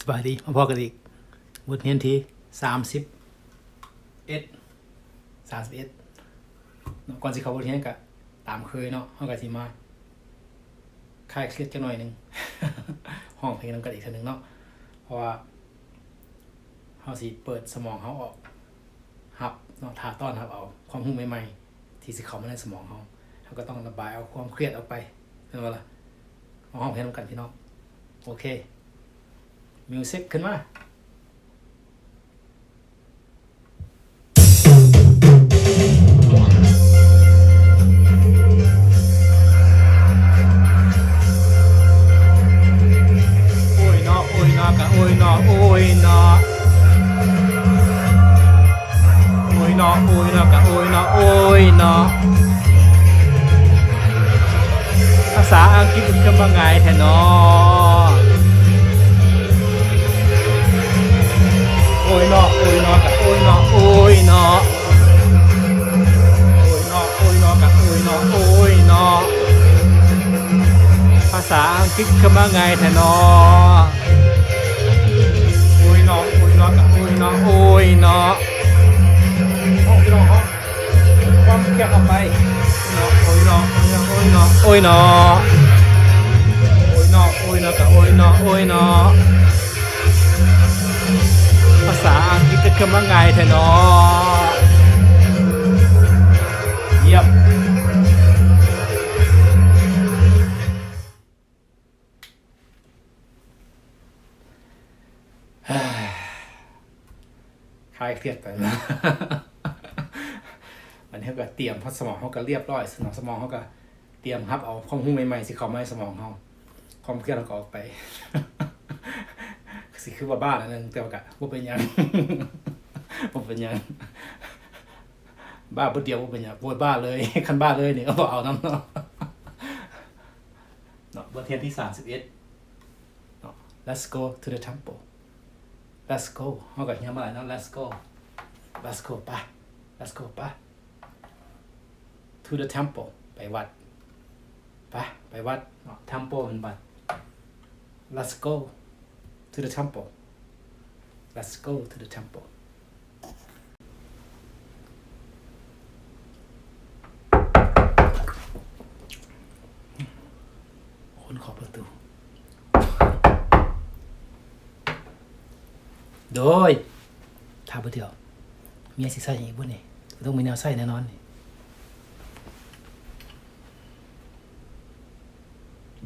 ສະບາຍດີ ມາພໍ້ກັນອີກ ບົດຮຽນທີສາມສິບເອັດ ສາມສິບເອັດເນາະ. ກ່ອນຊິເຂົ້າບົດຮຽນກະຕາມເຄີຍເນາະ ເຮົາກະຊິມາຄາຍຄຽດຈັກໜ້ອຍໜຶ່ງ ຮ້ອງເພງນຳກັນອີກເທື່ອໜຶ່ງເນາະ ເພາະວ່າເຮົາຊິເປີດສະໝອງເຮົາອອກ ຮັບເນາະ ຖ້າຕ້ອນຮັບເອົາຄວາມຮູ້ໃໝ່ໆ ທີ່ຊິເຂົ້າມາໃນສະໝອງເຮົາ ເຮົາກໍຕ້ອງລະບາຍເອົາຄວາມຄຽດອອກໄປ ແມ່ນບໍ່ລະ? ມາຮ້ອງເພງນຳກັນພີ່ນ້ອງ. ໂອເຄ ມິວສິກຂຶ້ນມາ. ໂອ້ຍເນາະ ໂອ້ຍເນາະ ກະໂອ້ຍເນາະ ໂອ້ຍເນາະ ໂອ້ຍເນາະ ໂອ້ຍເນາະ ກະໂອ້ຍເນາະ ໂອ້ຍເນາະ. ພາສາອັງກິດຄືມາງ່າຍແທ້ເນາະ. ໂອ້ຍເນາະ ໂອ້ຍເນາະ ກະໂອ້ຍເນາະ ໂອ້ຍເນາະ. ໂອ້ຍເນາະ ໂອ້ຍເນາະ ກະໂອ້ຍເນາະ ໂອ້ຍເນາະ. ພາສາອັງກິດຄືມາງ່າຍແທ້ເນາະ. ໂອ້ຍເນາະ ໂອ້ຍເນາະ ກະໂອ້ຍເນາະ ໂອ້ຍເນາະ. ໂອ້ຍເນາະ ຄວາມຄຽດອອກໄປເນາະ. ໂອ້ຍເນາະ ໂອ້ຍເນາະ ໂອ້ຍເນາະ ໂອ້ຍເນາະ. ໂອ້ຍເນາະ ໂອ້ຍເນາະ ກະໂອ້ຍເນາະ ໂອ້ຍເນາະ. ພາສາອັງກິດກະຄືມາງ່າຍແທ້ເນາະ. ຢ້ຽມ. ຄາຍຄຽດໄປແລ້ວ ອັນນີ້ເຮົາກະຕຽມ ເພາະສະໝອງເຮົາກະລຽບຮ້ອຍ ສະໝອງ ສະໝອງເຮົາກະຕຽມຮັບເອົາຄວາມຮູ້ໃໝ່ໆ ຊິເຂົ້າມາໃນສະໝອງເຮົາ ຄວາມຄຽດເຮົາກະອອກໄປ ກະຊິຄືວ່າບ້າໜ້ອຍໜຶ່ງ ແຕ່ວ່າກະບໍ່ເປັນຫຍັງ ບໍ່ເປັນຫຍັງ ບ້າບຶດດຽວບໍ່ເປັນຫຍັງ ໂອ້ຍ ບ້າເລີຍ ຄັນບ້າເລີຍນີ້ກະບໍ່ເອົານຳເນາະ. ເນາະ ບົດຮຽນທີສາມສິບເອັດເນາະ Let's go to the temple. Let's go ເຮົາກະຮຽນມາຫຼາຍເນາະ Let's go Let's go ໄປ Let's go ໄປ to the temple ໄປວັດ ໄປ ໄປວັດເນາະ temple ແມ່ນວັດ Let's go to the temple. Let's go to the temple. ຄົນເຄາະປະຕູ ໂດຍ ຖ້າບໍ່ດຽວ ເມຍຊິໃສ່ອີກບໍ່ນີ້? ຕ້ອງມີແນວໃສ່ແນ່ນອນນີ້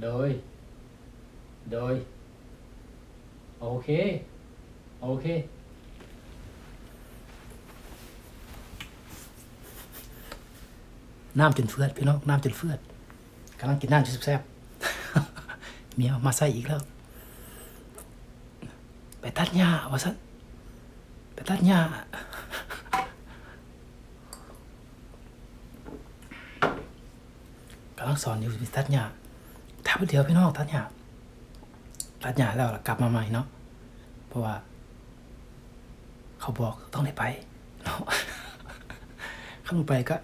ໂດຍ ໂດຍ ໂອເຄ ໂອເຄ ນ້ຳຈົນເຟືອດ ພີ່ນ້ອງ ນ້ຳຈົນເຟືອດ ກຳລັງກິນນ້ຳຢູ່ແຊບໆ ເມຍມາໃສ່ອີກແລ້ວ ໄປຕັດຫຍ້າວ່າຊັ້ນ ໄປຕັດຫຍ້າ ກຳລັງສອນຢູ່ ໄປຕັດຫຍ້າ ຖ້າແປັບດຽວ ພີ່ນ້ອງ ຕັດຫຍ້າ ຕັດຫຍ້າແລ້ວລະກັບມາໃໝ່ເນາະ ເພາະວ່າເຂົາບອກຕ້ອງໄດ້ໄປເນາະ ຄັນບໍ່ໄປກະ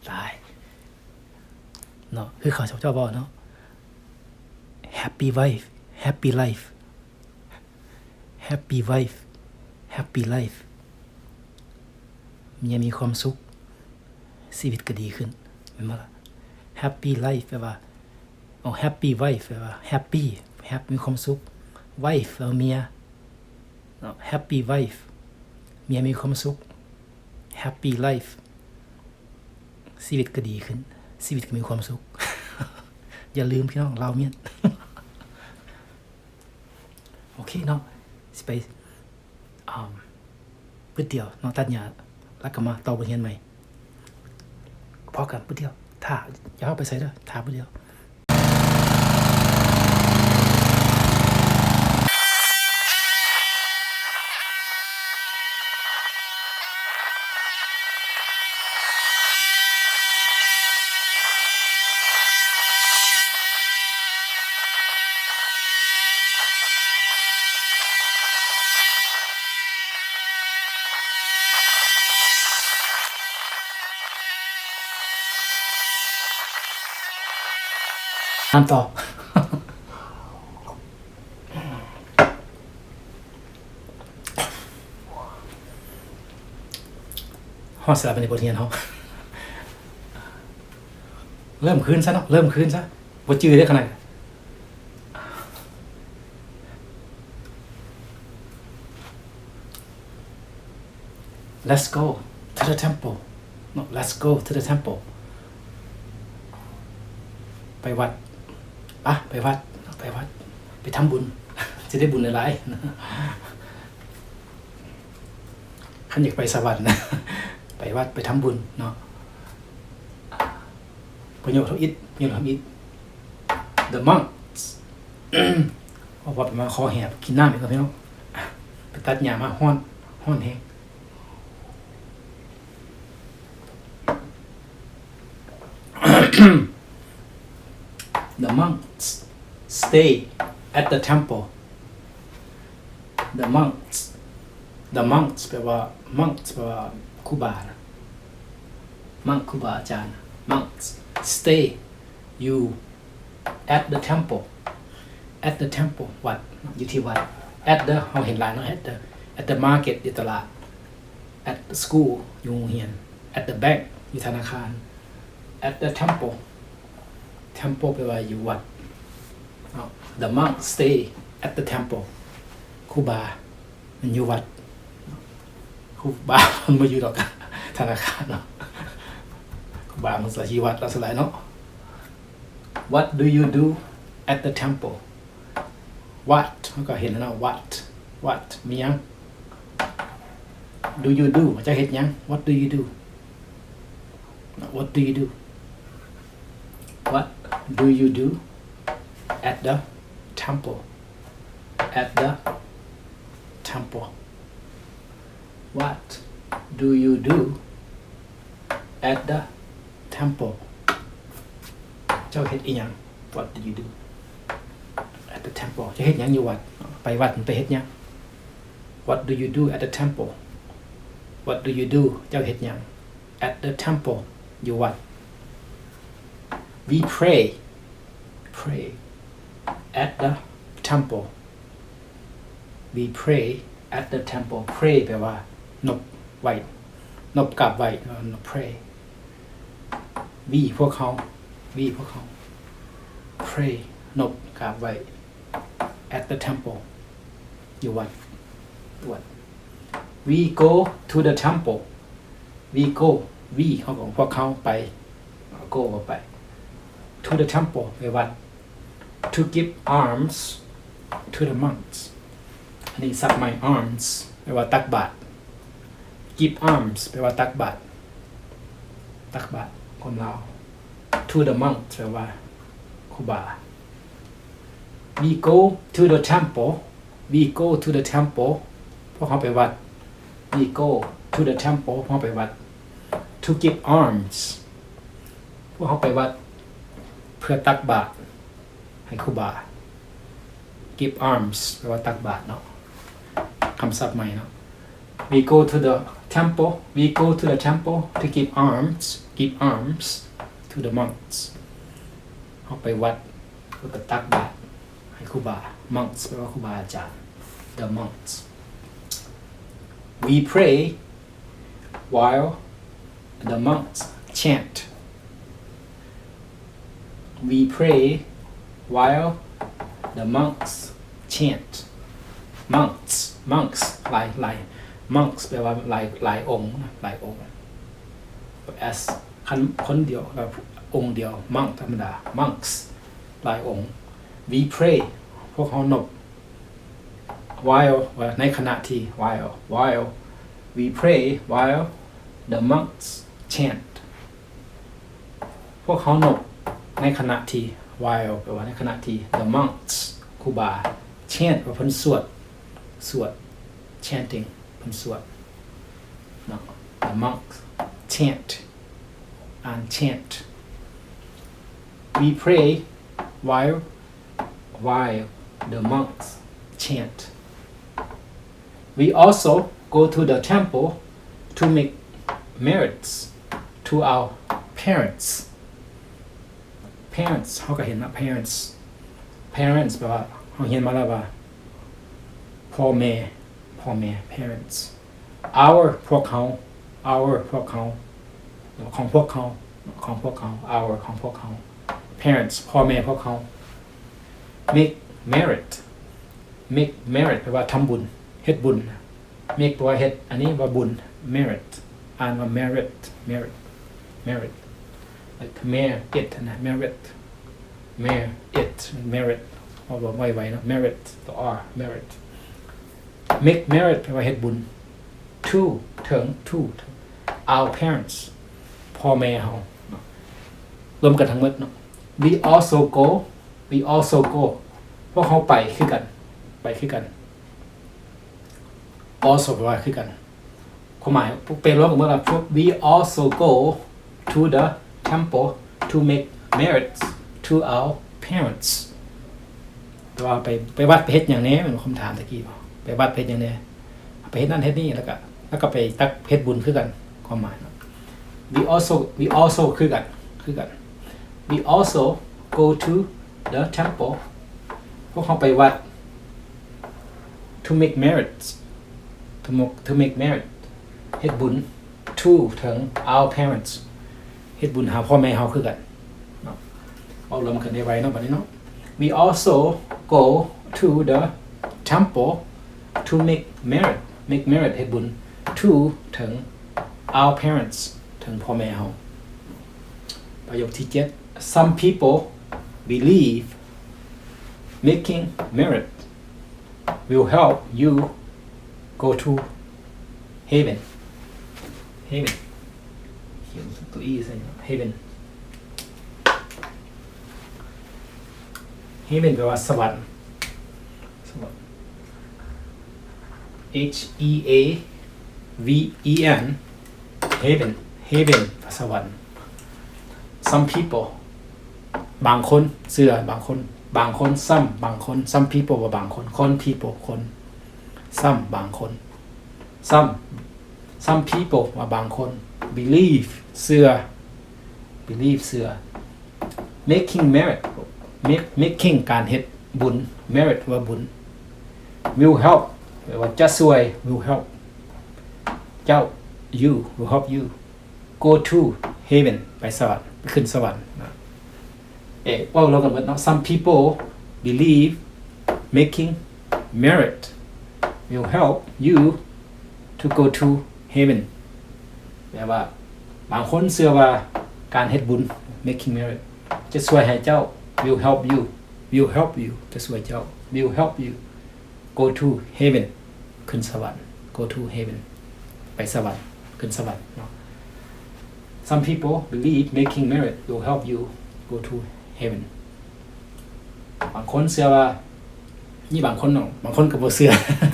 ຕາຍເນາະ ຄືເຂົາເຈົ້າເວົ້າເນາະ Happy wife, happy life. Happy wife, happy life. ເມຍມີຄວາມສຸກ ຊີວິດກະດີຂຶ້ນ ແມ່ນບໍ່ລະ? Happy life ແປວ່າ ໂອ happy wife ແປວ່າ happy happy ມີຄວາມສຸກ wife ແປວ່າເມຍເນາະ happy wife ເມຍມີຄວາມສຸກ happy life ຊີວິດກະດີຂຶ້ນ ຊີວິດກະມີຄວາມສຸກ ຢ່າລືມ ພີ່ນ້ອງ ລາວມ້ຽນ. ໂອເຄເນາະ ຊິໄປ ອາ ບຶດດຽວເນາະ ຕັດຫຍ້າ ແລ້ວກະມາຕໍ່ບົດຮຽນໃໝ່ ພໍ້ກັນບຶດດຽວ ຖ້າ ຢ່າເຂົ້າໄປໃສເດີ ຖ້າບຶດດຽວ. ງານຕໍ່. ຮອດໃສລະບັດນີ້ ບົດຮຽນເຮົາ? ເລີ່ມຄືນຊະເນາະ ເລີ່ມຄືນຊະ ບໍ່ຈື່ເດ້ຂະໜາດ. Let's go to the temple ເນາະ Let's go to the temple ໄປວັດ ປະ ໄປວັດ ໄປວັດ ໄປທຳບຸນ ຊິໄດ້ບຸນຫຼາຍໆ ຄັນຢາກໄປສະຫວັນ ໄປວັດ ໄປທຳບຸນເນາະ. ປະໂຫຍກທຳອິດ ປະໂຫຍກທຳອິດ The monks ເວົ້າໄປມາຄໍແຫບ ກິນນ້ຳອີກແລ້ວພີ່ນ້ອງ ໄປຕັດຫຍ້າມາ ຮ້ອນ ຮ້ອນແຮງ. The monks stay at the temple. The monks The monks ແປວ່າ monks ແປວ່າຄູບານະ monk ຄູບາອາຈານ. Monks stay you at the temple at the temple ວັດ ຢູ່ທີ່ວັດ. At the ເຮົາເຫັນຫຼາຍເນາະ at the at the market ຢູ່ຕະຫຼາດ at the school ຢູ່ໂຮງຮຽນ at the bank ຢູ່ທະນາຄານ at the temple temple ແປວ່າຢູ່ວັດເນາະ. The monks stay at the temple ຄູບາ ມັນຢູ່ວັດ ຄູບາມັນບໍ່ຢູ່ດອກທະນາຄານເນາະ ຄູບາມັນສະຢູ່ວັດລະສ່ວນຫຼາຍເນາະ. What do you do at the temple? What ເຮົາກໍເຫັນແລ້ວເນາະ what what ມີຫຍັງ? Do you do ເຈົ້າເຮັດຫຍັງ? What do you do? What do you do? What do you do at the temple? At the temple. What do you do at the temple? ເຈົ້າເຮັດອີ່ຫຍັງ? What do you do at the temple? ເຈົ້າເຮັດຫຍັງຢູ່ວັດ? ໄປວັດໄປເຮັດຫຍັງ? What do you do at the temple? What do you do? ເຈົ້າເຮັດຫຍັງ? At the temple ຢູ່ວັດ. We pray pray at the temple. We pray at the temple. Pray ແປວ່ານົບໄຫວ້ ນົບກາບໄຫວ້ pray. We ພວກເຮົາ we ພວກເຮົາ pray ນົບກາບໄຫວ້ at the temple ຢູ່ວັດ ວັດ. We go to the temple. We go we ເຮົາກໍ ພວກເຮົາໄປ go ກໍໄປ to the temple ໄປວັດ. To give alms to the monks. ອັນນີ້ສັບໃໝ່ alms ແປວ່າຕັກບາດ. Give alms ແປວ່າຕັກບາດ ຕັກບາດ ຄວາມລາວ. To the monks ແປວ່າຄູບາ. We go to the temple. We go to the temple. ພວກເຮົາໄປວັດ. We go to the temple. ພວກເຮົາໄປວັດ. To give alms. ພວກເຮົາໄປວັດເພື່ອຕັກບາດໃຫ້ຄູບາ. Give alms ແປວ່າຕັກບາດເນາະ. ຄຳສັບໃໝ່ເນາະ. We go to the temple. We go to the temple to give alms. Give alms to the monks. ເຮົາໄປວັດ ເພື່ອໄປຕັກບາດໃຫ້ຄູບາ. Monks ແປວ່າຄູບາອາຈານ. The monks. We pray while the monks chant. We pray while the monks chant. Monks monks ຫຼາຍ ຫຼາຍ monks ແປວ່າຫຼາຍ ຫຼາຍອົງ ຫຼາຍອົງ. S ຄັນຄົນດຽວ ແລ້ວອົງດຽວ monk ທຳມະດາ. Monks ຫຼາຍອົງ. We pray ພວກເຮົານົບ while ວ່າໃນຂະນະທີ່ while while we pray while the monks chant. ພວກເຮົານົບໃນຂະນະທີ່ while ແປວ່າໃນຂະນະທີ່ the monks ຄູບາ chant ວ່າເພິ່ນສວດ ສວດ chanting ເພິ່ນສວດເນາະ. The monks chant ອ່ານ chant. We pray while while the monks chant. We also go to the temple to make merits to our parents. Parents ເຮົາກໍເຫັນນະ parents. Parents ແປວ່າເຮົາຮຽນມາແລ້ວວ່າ ພໍ່ແມ່ ພໍ່ແມ່ parents. Our ພວກເຮົາ our ພວກເຮົາ ຂອງພວກເຮົາ ຂອງພວກເຮົາ our ຂອງພວກເຮົາ parents ພໍ່ແມ່ພວກເຮົາ make merit make merit ແປວ່າທຳບຸນ ເຮັດບຸນ make ແປວ່າເຮັດ ອັນນີ້ວ່າບຸນ merit ອ່ານວ່າ merit merit merit like merit ນະ merit merit merit ເວົ້າໄວໆເນາະ merit ຕົວ r merit make merit ແປວ່າເຮັດບຸນ to ເຖິງ to our parents ພໍ່ແມ່ເຮົາເນາະ ລວມກັນທັງໝົດເນາະ we also go we also go ພວກເຮົາໄປຄືກັນ ໄປຄືກັນ also ແປວ່າຄືກັນ ຄວາມໝາຍ ແປລວມກັນໝົດວ່າ we also go to the temple to make merits to our parents ແປວ່າໄປ ໄປວັດໄປເຮັດຫຍັງແດ່ ແມ່ນຄຳຖາມຕະກີ້ ໄປວັດໄປເຮັດຫຍັງແດ່ ໄປເຮັດນັ້ນເຮັດນີ້ ແລ້ວກະ ແລ້ວກະໄປຕັກເຮັດບຸນຄືກັນ ຄວາມໝາຍເນາະ we also we also ຄືກັນ ຄືກັນ we also go to the temple ພວກເຮົາໄປວັດ to make merits to make to make merit ເຮັດບຸນ to ເຖິງ our parents ເຮັດບຸນຫາພໍ່ແມ່ເຮົາຄືກັນເນາະ ເວົ້າລວມກັນໄດ້ໄວເນາະ ບັດນີ້ເນາະ we also go to the temple to make merit make merit ເຮັດບຸນ to ເຖິງ our parents ເຖິງພໍ່ແມ່ເຮົາ ປະໂຫຍກທີເຈັດ some people believe making merit will help you go to heaven heaven ຂຽນຕົວ e ໃສ່ເນາະ heaven heaven ແປວ່າສະຫວັນ ສະຫວັນ h e a v e n heaven heaven ສະຫວັນ some people ບາງຄົນເຊື່ອ ບາງຄົນ ບາງຄົນ some ບາງຄົນ some people ວ່າບາງຄົນ some people ຄົນ some ບາງຄົນ some some people ວ່າບາງຄົນ believe ເຊື່ອ believe ເຊື່ອ making merit make making ການເຮັດບຸນ merit ວ່າບຸນ will help ແປວ່າຈະຊ່ວຍ will help ເຈົ້າ you will help you go to heaven ໄປສະຫວັນ ໄປຂຶ້ນສະຫວັນນະ ເອີ ເວົ້າລວມກັນໝົດເນາະ some people believe making merit will help you to go to heaven ແປວ່າ ບາງຄົນເຊື່ອວ່າການເຮັດບຸນ making merit ຈະຊ່ວຍໃຫ້ເຈົ້າ will help you will help you ຈະຊ່ວຍເຈົ້າ will help you go to heaven ຂຶ້ນສະຫວັນ go to heaven ໄປສະຫວັນ ຂຶ້ນສະຫວັນເນາະ some people believe making merit will help you go to heaven ບາງຄົນເຊື່ອວ່າ ມີບາງຄົນເນາະ ບາງຄົນກໍບໍ່ເຊື່ອ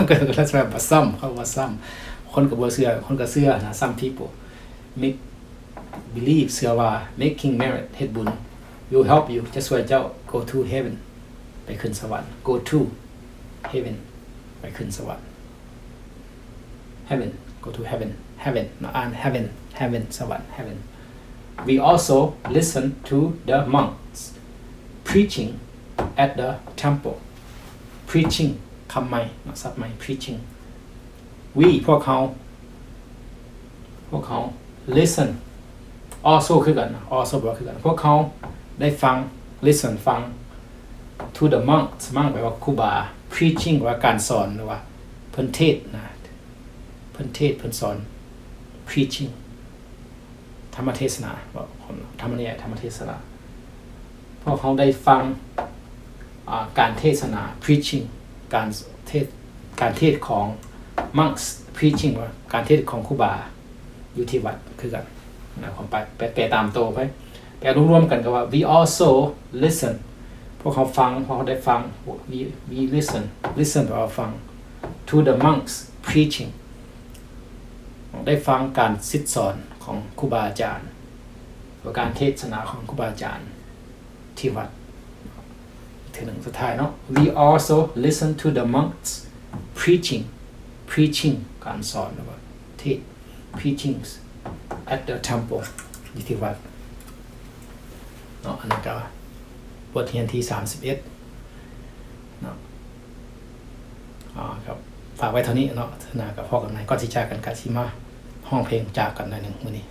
ກໍ some ເຂົາວ່າ some ຄົນກໍບໍ່ເຊື່ອ ຄົນກໍເຊື່ອນະ some people make believe ເຊື່ອວ່າ making merit ເຮັດບຸນ will help you ຈະຊ່ວຍເຈົ້າ go to heaven ໄປຂຶ້ນສະຫວັນ go to heaven ໄປຂຶ້ນສະຫວັນ heaven go to heaven heaven ເນາະ ອ່ານ heaven heaven ສະຫວັນ heaven we also listen to the monks preaching at the temple preaching ຄຳໃໝ່ເນາະ ສັບໃໝ່ preaching we ພວກເຮົາ ພວກເຮົາ listen also ຄືກັນ also ແປວ່າຄືກັນ ພວກເຮົາໄດ້ຟັງ listen ຟັງ to the monks monk ແປວ່າຄູບາ preaching ແປວ່າການສອນ ຫຼືວ່າເພິ່ນເທດນະ ເພິ່ນເທດ ເພິ່ນສອນ preaching ທຳມະເທສະໜາ ເວົ້າທຳມະນິຍາຍ ທຳມະເທສະໜາ ພວກເຮົາໄດ້ຟັງ ອ່າ ການເທສະໜາ preaching ການເທດ ການເທດຂອງ monks preaching ວ່າການເທດຂອງຄູບາຢູ່ທີ່ວັດຄືກັນນະ ຄວາມແປ ແປ ແປຕາມໂຕໄປ ແປລວມໆກັນກໍວ່າ we also listen ພວກເຮົາຟັງ ພວກເຮົາໄດ້ຟັງ we we listen listen ແປວ່າຟັງ to the monks preaching ໄດ້ຟັງການສິດສອນຂອງຄູບາອາຈານ ຫຼືການເທດສະໜາຂອງຄູບາອາຈານທີ່ວັດ ເທື່ອໜຶ່ງສຸດທ້າຍເນາະ we also listen to the monks preaching preaching ການສອນ ຫຼືວ່າເທດ preachings at the temple ຢູ່ທີ່ວັດເນາະ ອັນນັ້ນກໍບົດຮຽນທີສາມສິບເອັດເນາະ ອ່າ ກໍຝາກໄວ້ເທົ່ານີ້ເນາະ ເທື່ອໜ້າກໍພໍ້ກັນໃໝ່ ກ່ອນຊິຈາກກັນກໍຊິມາ ຮ້ອງເພງຈາກກັນໜ້ອຍໜຶ່ງມື້ນີ້.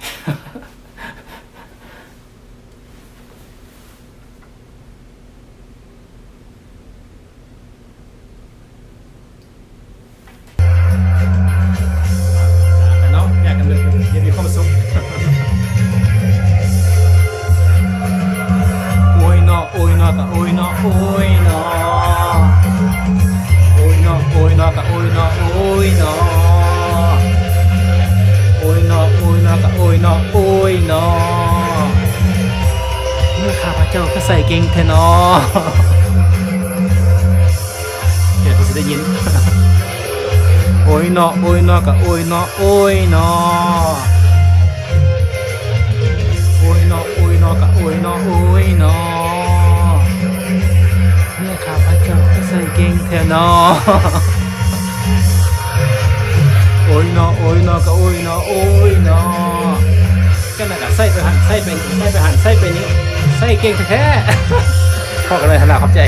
ເນາະ ແຍກກັນເລີຍ ຢ່າມີຄວາມສຸກ. ໂອຍເນາະ ໂອຍເນາະ ກະໂອຍເນາະ ໂອຍເນາະ. ໂອຍເນາະ ໂອຍເນາະ ກະໂອຍເນາະ ໂອຍເນາະ. ໂອຍເນາະ ໂອຍເນາະ ກະໂອຍເນາະ ໂອຍເນາະ. ເມື່ອຂ້າພະເຈົ້າຄືໃສ່ເກັ່ງແທ້ນໍ. ແກກໍຊິໄດ້ຍິນ. ໂອຍເນາະ ໂອຍເນາະ ກະໂອຍເນາະ ໂອຍເນາະ. ໂອຍເນາະ ໂອຍເນາະ ກະໂອຍເນາະ ໂອຍເນາະ. ເມື່ອຂ້າພະເຈົ້າຄືໃສ່ເກັ່ງແທ້ນໍ. ໂອຍເນາະ ໂອຍເນາະ ກະໂອຍເນາະ ໂອຍເນາະ. ຈັ່ງນັ້ນກະໃສ່ໄປຫັ້ນ ໃສ່ໄປນີ້ ໃສ່ໄປຫັ້ນ ໃສ່ໄປນີ້ ໃສ່ເກັ່ງແທ້ໆ. ພໍກັນເລີຍຫັ້ນລະ ຂອບໃຈ.